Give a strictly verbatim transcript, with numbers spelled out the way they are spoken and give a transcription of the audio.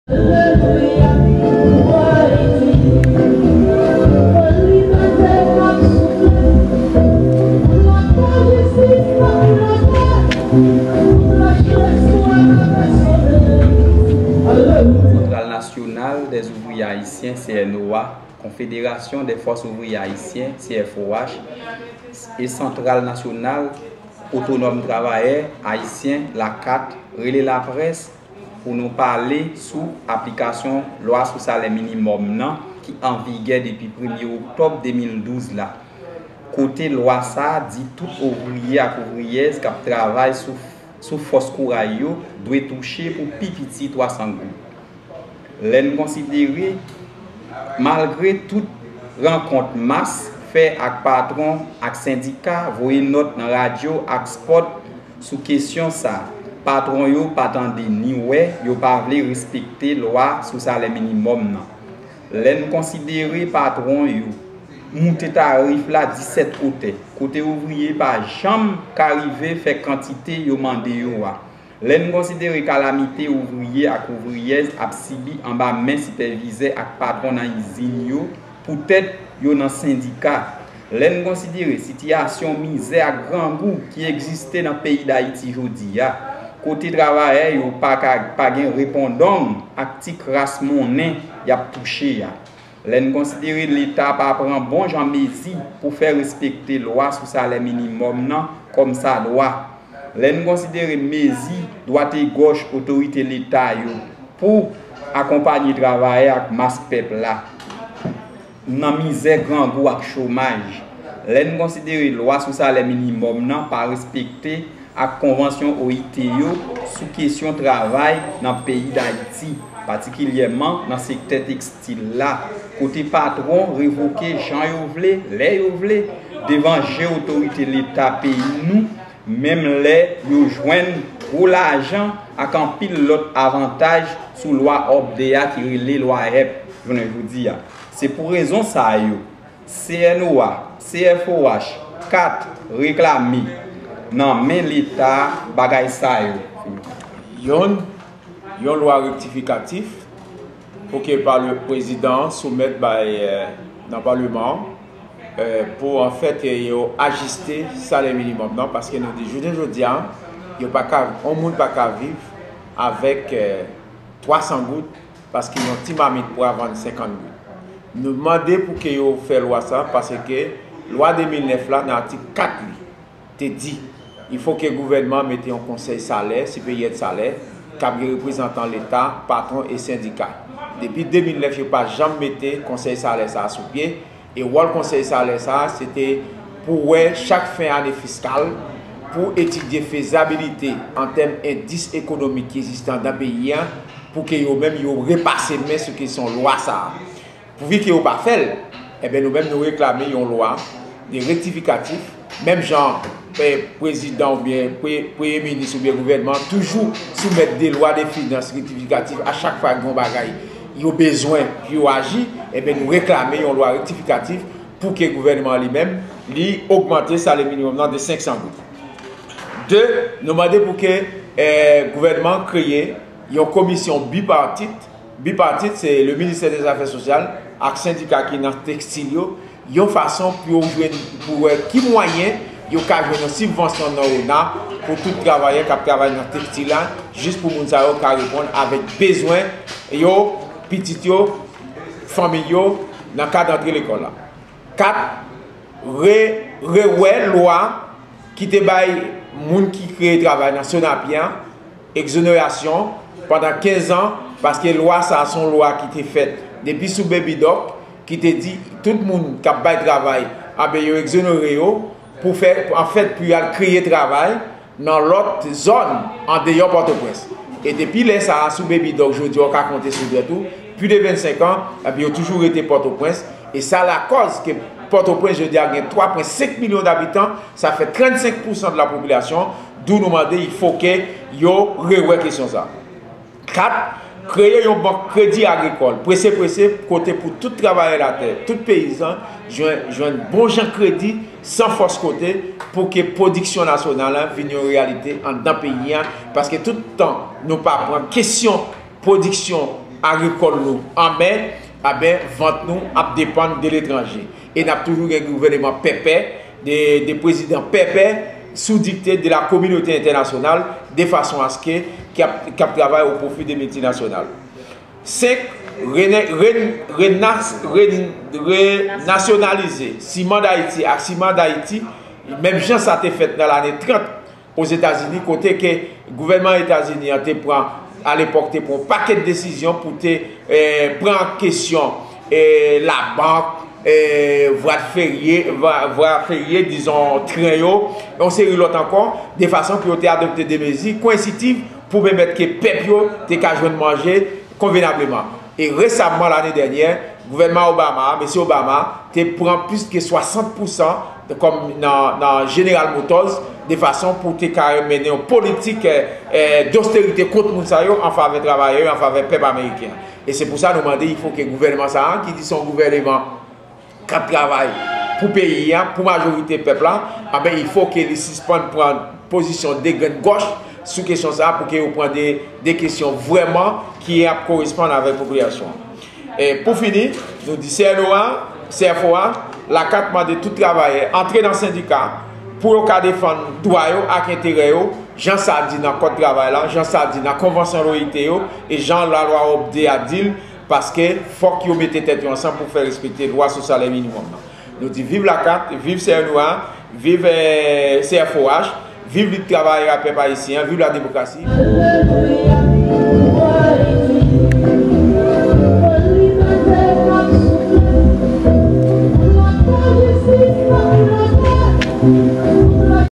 Santral Nasyonal dè Ouvriyé Ayisyen, C N O A, Confédération des Forces Ouvrières Haïtiennes, C F O H, e Santral Nasyonal Otonòm Travayè Ayisyen, la cat, rele laprès pou nou pale sou aplikasyon lwa sou salè minimòm nan ki an vigè depi premye oktòb de mil douz la. Kote lwa sa a di tout ouvriye ak ouvriyèz k ap travay sou, sou fòs kouray yo dwe touche pou pi piti twa san goud. Lè n konsidere, malgre tout rankont mas fè ak patwon ak sendika, voye nòt nan radyo ak spòt sou kesyon sa, patwon yo pa tande ni wè, yo pa vle respekte lwa sou salè minimòm nan. Lè n konsidere patwon yo moute tarif la disèt otè, kote ouvriye pa janm ka rive fè kantite yo mande yo a. Lè n konsidere kalamite ouvriye ak ouvriyèz ap sibi anba men sipèvizè ak patwon nan izin yo, poutèt yo nan sendika. Lè n konsidere sitiyasyon mizè ak grangou ki egziste nan peyi Dayiti jodi a, kote travayè yo pa ka, pa gen repondong ak ti kras monnen y ap touche a. Lè n konsidere Leta pa pran bon jan mezi pou fè respekte lwa sou salè minimòm nan kòmsadwa. Lè n konsidere mezi dwat e gòch otorite Leta yo pou akonpanye travayè ak mas pèp la nan mizè, grangou ak chomaj. Lè n konsidere lwa sou salè minimòm nan pa respekte ak konvansyon O I T yo sou kesyon travay nan peyi Dayiti, patikilyèman nan sektè tekstil la, kote patwon revoke jan yo vle, lè yo vle, devan je otorite Leta peyi nou, menm lè yo jwenn gwo lajan ak anpil lòt avantaj sou lwa òbdè a ki rele lwa hep jounen jodi a. Se pou rezon sa yo, C N O A, C F O H, kat reklame nan men Leta bagay sa yo. Youn, yon lwa rektifikatif pou ke pale, prezidan an soumèt bay, eh, nan paleman an, eh, pou anfèt, eh, yo ajiste salè minimòm nan, paske nou di jounen jodi a, yo pa ka, yon moun pa ka viv avèk, eh, twa san goud, paske yon ti mamit pwa vann senkant goud. Nou mande pou ke yo fè lwa sa, paske lwa de mil nèf la, nan atik kat li, te di, il faut que gouvènman mete yon konsèy salè, siperyè de salè, k ap gen reprezantan Leta, patwon e sendika. Depi de mil nèf, yo pa janm mete konsèy salè sa a sou pye, e wòl konsèy salè sa a, se te pou wè chak fen ane fiskal, pou etidye fezabilite an tèm endis ekonomik ki egziste anndan peyi a, pou ke yo menm yo repase men sou kesyon lwa sa a. Pouvi ke yo pa fè l, enben, nou menm nou reklame yon lwa de rektifikatif, menm jan, eh, prezidan oubyen pre-, premye minis oubyen gouvènman toujou soumèt de lwa de finans rektifikatif a chak fwa gen yon bagay yo bezwen pou yo aji, enben, nou reklame yon lwa rektifikatif pou ke gouvènman li menm, li ogmante salè minimòm nan de senk san goud. De, nou mande pou ke, eh, gouvènman kreye yon komisyon bipatit, bipatit, se le ministè dè Zafè Sosyal ak sendika ki nan tekstil yo, yon fason pou yo jwenn, pou wè ki mwayen yo ka jwenn yon sibvansyon nan ona pou tout travayè k ap travay nan tekstil la, jis pou moun sa yo ka reponn avèk bezwen yo, pitit yo, fanmi yo, nan kad rantre lekòl la. Kat, re-, rewè lwa ki te bay moun ki kreye travay nan Sonapi a egzonerasyon pandan kenz an, paske lwa sa a se yon lwa ki te fèt depi sou Baby Doc, ki te di tout moun k ap bay travay, anben, yo egzonere yo pou fè, anfèt, pou y al kreye travay nan lòt zòn andeyò Pòtoprens. E depi lè sa a, sou Baby Doc, jodi a, w ka konte sou dwèt ou, plis de vennsenk an, epi yo toujou rete Pòtoprens. E sa lakòz ke Pòtoprens, jodi a, gen twa pwen senk milyon dabitan, sa fè trannsenk pousan de la popilasyon, d'où nou mande, il faut que yo rewè kesyon sa. Kat, kreye yon bank kredi agrikòl prese prese, kote pou tout travayè latè, tout peyizan jwenn, jwenn bon jan kredi san fòs kote, pou ke pwodiksyon nasyonal la vin yon reyalite anndan peyi a, paske tout tan nou pa pran kesyon pwodiksyon agrikòl nou an men, aben, vant nou ap depann de letranje. E n ap toujou gen gouvènman pèpè, de, de prezidan pèpè, sou dikte de la kominote entènasyonal, de fason aske k ap, k ap travay o pwofi de miltinasyonal. Senk, rene- ren- renas- ren- renasyonalize Siman Dayiti ak Siman Dayiti, menm jan sa te fèt nan lane trant Ozetazini, kote ke gouvènman Etazini an te pran, alepòk, te pran yon pakèt desizyon pou te eh, pran kesyon eh, labank, eh, vwa ferye, vwa, vwa ferye, dizon, tren yo, yon seri lòt ankò, de fason pou yo te adopte de mezi koyensitiv pou pèmèt ke pèp yo te ka jwenn manje konvenableman. E resamman, lane dènyè, gouvènman Obama, mesye Obama, te pran plis ke swasant pousan kòm nan, nan General Motors, de fason pou te ka mennen yon politik eh, eh, dosterite kont moun sa yo, an favè travayè yo, an favè pèp ameriken an. E se pou sa nou mande, il faut que gouvènman sa a, ki di se yon gouvènman k ap travay pou peyi a, pou majorite pèp la, anben, il faut que li sispann pran pozisyon de grenn gòch sou kesyon sa a, pou ke yo pran de, de kesyon vrèman ki ap koresponn avèk popilasyon an. E pou fini, nou di C N O A, C F O A, lakat mande tout travayè antre nan sendika pou yo ka defann dwa yo ak enterè yo, jan sa di nan kòd travay la, jan sa di nan konvansyon l'O I T yo, e jan lalwa OPDEH a di l, paske fòk yo mete tèt yo ansanm pou fè respekte lwa sou salè minimòm nan. Nou di viv lakat, viv C N O A, viv eh, C F O H, viv lit travayè a pèp ayisyen an, viv la demokrasi.